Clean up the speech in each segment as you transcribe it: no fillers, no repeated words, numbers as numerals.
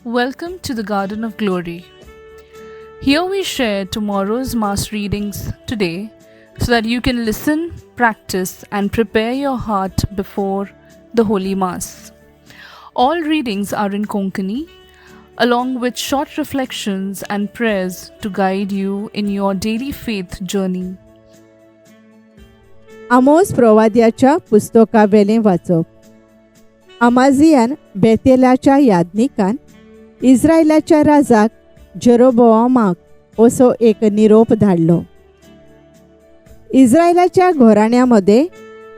Welcome to the Garden of Glory. Here we share tomorrow's Mass readings today so that you can listen, practice, and prepare your heart before the Holy Mass. All readings are in Konkani, along with short reflections and prayers to guide you in your daily faith journey. Amos प्रवाद्याच्या पुस्तकावेलें वाचप. अमाजियान बेतेलाच्या याज्ञिकान इस्रायलाच्या राजाक जेरोबोआमाक असो एक निरोप धाडलो, इस्रायलाच्या घराण्या मदें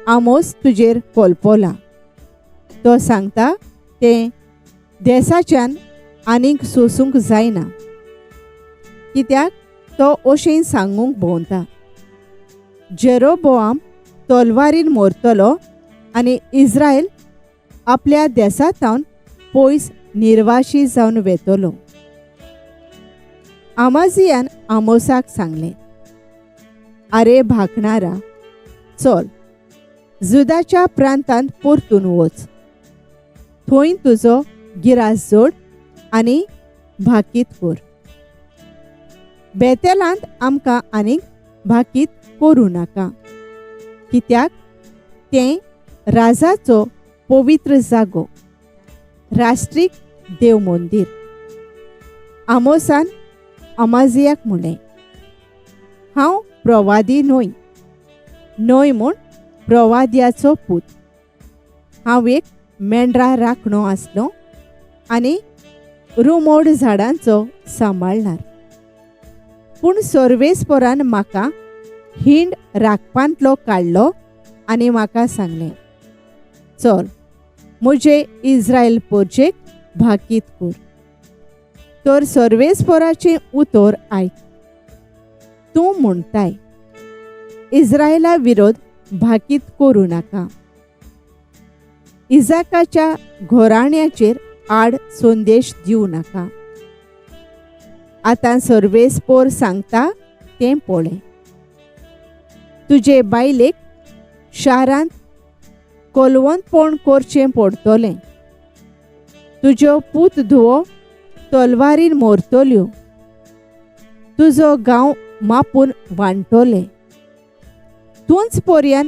आमोस तुजेर कोलपोला. तो सांगता तें देसाच्यान आनीक सोसूंक जायना, कित्याक तो अशें सांगूंक भोंवता, जेरोबोआम तलवारीन मरतलो आनी इस्रायल आपल्या देसांत पयस निर्वाशी जावन वेतलो. आमाजियान आमोसाक सांगलें, आरे भाकणारा, चल जुदाच्या प्रांतांत परतून वच, थंय तुजो गिरास जोड आनी भाकीत कर. बेतेलांत आमकां आनीक भाकीत करूं नाका, कित्याक तें राजाचो पवित्र जागो, राष्ट्रीक देव मंदीर. आमोसान अमाजियाक म्हणलें, हांव प्रवादी न्हय, न्हय म्हूण प्रवाद्याचो पूत. हांव एक मेंढरा राखणो आसलो आनी रुमोड झाडांचो सांबाळणार. पूण सर्वेस्परान म्हाका हिंड राखपांतलो काडलो आनी म्हाका सांगलें, चल म्हजे इस्रायल पोरजेक भाकीत कर. तर सर्वेस्पराचें उतर आयक. तूं म्हणटाय, इस्रायला विरोध भाकीत करूं नाका, इजाकाच्या घराण्याचेर आड संदेश दिवं नाका. आतां सर्वेस्पोर सांगता तें पळय, तुजे बायलेक शारांत कोलवंतपण करचें पडटलें, तुज्यो पूत धुवो तलवारीन मरतल्यो, तुजो गांव मापून वांटोले, तूंच पर्यान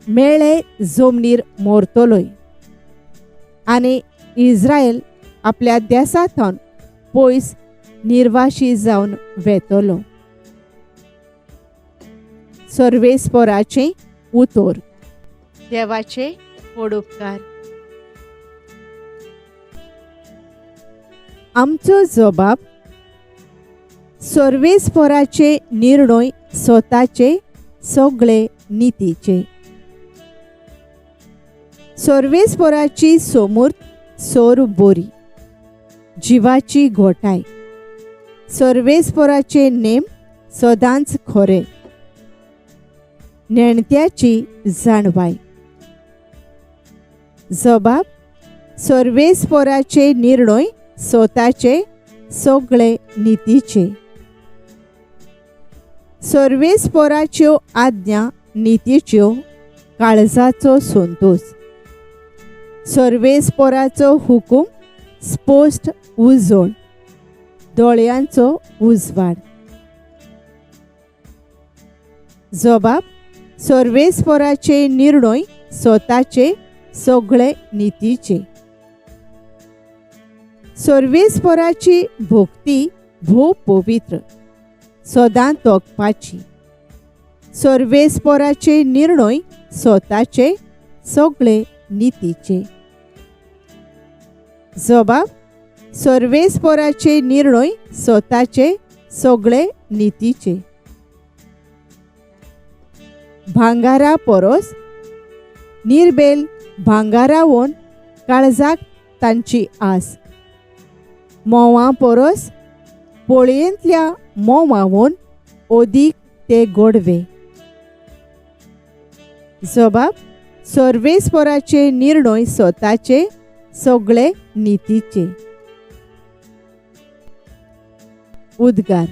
मेळे जमनीर मरतलोय आनी इस्रायल आपल्या देसांतून पयस निर्वाशी जावन वेतलो. सर्वेस्पराचें उतर. देवाचे पडोपकार. आमचो जबाब सर्वेस्पराचे निर्णय स्वताचे सगळे नितीचे. सर्वेस्पराची सोमूर्त सोर बोरी, जिवाची घोटाय. सर्वेस्पराचे नेम सदांच खरे, नेणत्याची जाणवाय. जबाब सर्वेस्पराचे निर्णय स्वताचे सगळे नितीचे. सर्वेस्पराच्यो आज्ञा नितीच्यो, काळजाचो संतोष. सर्वेस्पराचो हुकूम स्पश्ट उजळ, दोळ्यांचो उजवाड. जबाब सर्वेस्पराचे निर्णय स्वताचे सगळे नितीचे. सर्वेस्पराची भक्ती भोव पवित्र, सदां तोखपाची. सर्वेस्पराचे निर्णय स्वताचे सगळे नितीचे. जबाब सर्वेस्पराचे निर्णय स्वताचे सगळे नितीचे. भांगारा परस निर्बेल भांगारावन काळजाक तांची आस, म्होंवा परस पोळयेंतल्या म्होंवावन अदीक ते गोडवे. जबाब सर्वेस्पराचे निर्णय स्वताचे सगळे नितीचे. उद्गार.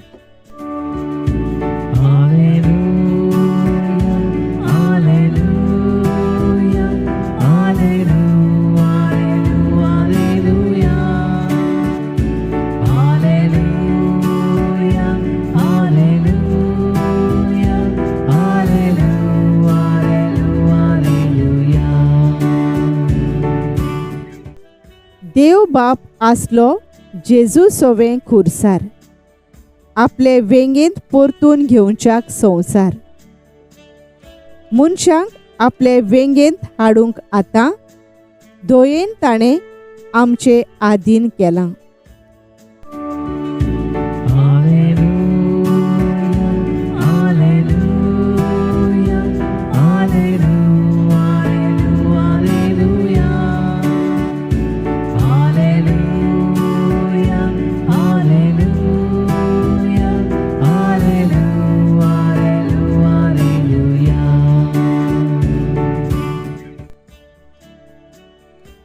Alleluia, Alleluia, Alleluia, देव बाप आसलो जेजू सोवें खुरसार, आपले वेंगेंत परतून घेवच्याक संवसार. मनशांक आपले वेंगेंत हाडूंक आतां दयेन ताणें आमचे आदीन केलां.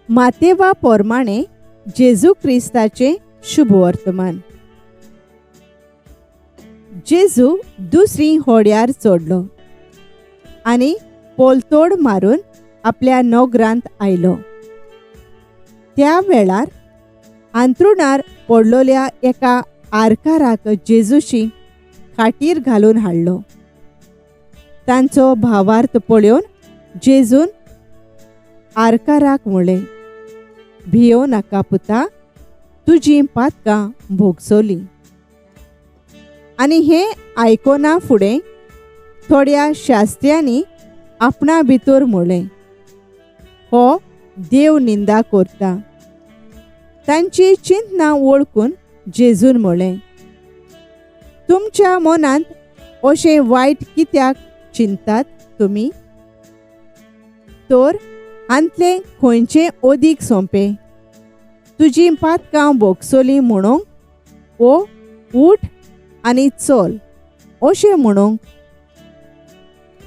मातेवा पोरमाणे जेजू क्रिस्ताचें शुभवर्तमान. जेजू दुसरी होड्यार चडलो आनी पोलतोड मारून आपल्या नोगरांत आयलो. त्या वेळार आंतरुणार पडलोल्या एका आरकाराक जेजूशी खाटीर घालून हाडलो. तांचो भावार्थ पळोवन जेजून आरकाराक म्हणलें, भियो नाका पुता, तुजीं पातकां भोगसोलीं. आनी हें आयकोना फुडें थोड्या शास्त्र्यांनी आपणा भितर म्हणलें, हो देव निंदा करता. तांची चिंतना वळखून जेजून म्हणलें, तुमच्या मनांत अशें वायट कित्याक चिंतात तुमी? तर हांतलें खंयचें अदीक सोंपें, तुजीं पातकां भोगसोलीं म्हणूंक वो उठ आनी चल अशें म्हणूंक?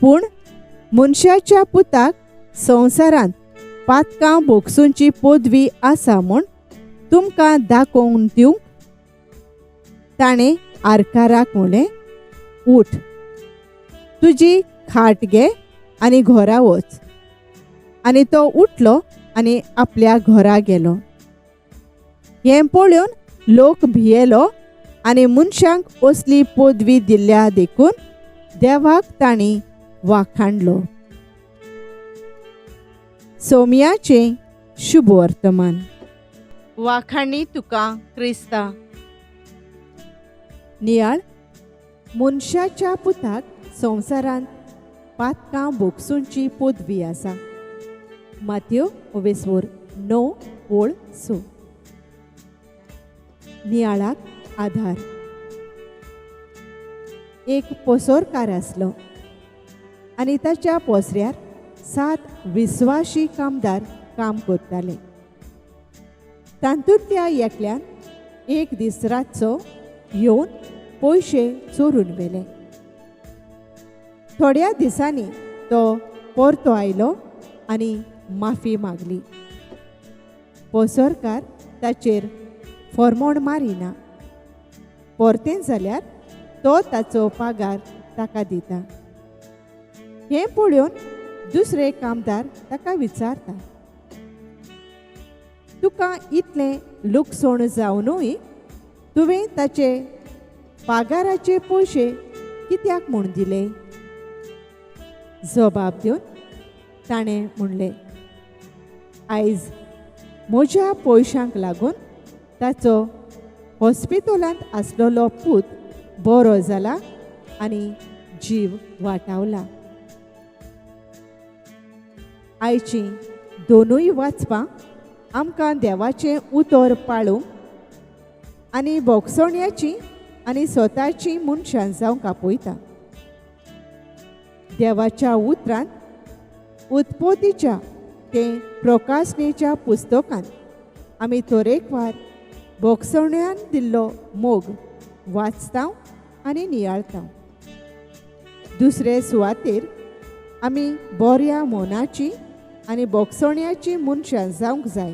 पूण मनशाच्या पुताक संवसारांत पातकां भोगसूंची पदवी आसा म्हूण तुमकां दाखोवन दिवंक ताणें आरकाराक म्हणलें, उठ, तुजी खाट घे आनी घरा वच. आनी तो उठलो आनी आपल्या घरा गेलो. हें पळोवन लोक भियेलो आनी मनशांक असली पदवी दिल्ल्या देखून देवाक तांणी वाखाणलो. सोम्याचें शुभवर्तमान. वाखाणी तुका क्रिस्ता. नियाळ मनशाच्या पुताक संवसारांत पातकां भोगसूंची पदवी आसा. मात्यो ओवेस्वोर 9:6. नियाळाक आधार. एक पोसोरकार आसलो आनी ताच्या पोसऱ्यार 7 विस्वाशी कामदार काम करताले. तातूंतल्या एकल्यान एक दीस रातचो येवन पयशे चोरून व्हेले. थोड्या दिसांनी तो परतो आयलो आनी माफी मागली. पोसोरकार ताचेर फॉर्मोण मारिना, परतें जाल्यार तो ताचो पागार ताका दिता. हें पळोवन दुसरे कामदार ताका विचारता, तुका इतलें लुकसण जावनूय तुवें ताचे पागाराचे पयशे कित्याक म्हूण दिले? जबाब दिवन ताणें म्हणलें, आयज म्हज्या पयशांक लागून ताचो हॉस्पिटलांत आसलेलो पूत बरो जाला आनी जीव वाटावला. आयचीं दोनूय वाचपां आमकां देवाचें उतर पाळूंक आनी भोगसण्याची आनी स्वताची मनशां जावंक आपयता. देवाच्या उतरांत उत्पत्तीच्या ते प्रकाशनेच्या पुस्तकांत आमी तरेकवार भोगसण्यान दिल्लो मोग वाचता आनी नियाळता. दुसरे सुवातेर आमी बऱ्या मनाची आनी भोगसण्याची मनशां जावंक जाय.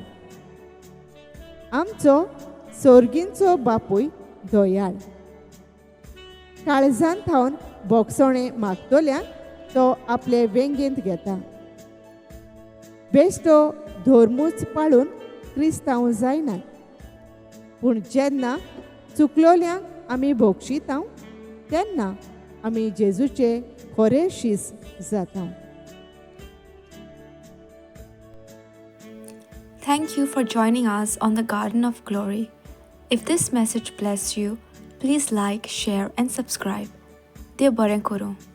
आमचो सोर्गींचो बापूय दयाळ, काळजान थावन भोगसणें मागतल्यांक तो आपले वेंगेंत घेता. बेश्टो धर्मूच पाळून क्रिस्तांव जायनात, पूण जेन्ना चुकलोल्यांक आमी भोगशितांव तेन्ना आमी जेजूचे खरे शीस जाता. Thank you for joining us on the Garden of Glory. If this message blessed you, please like, share, and subscribe. देव बरें करूं.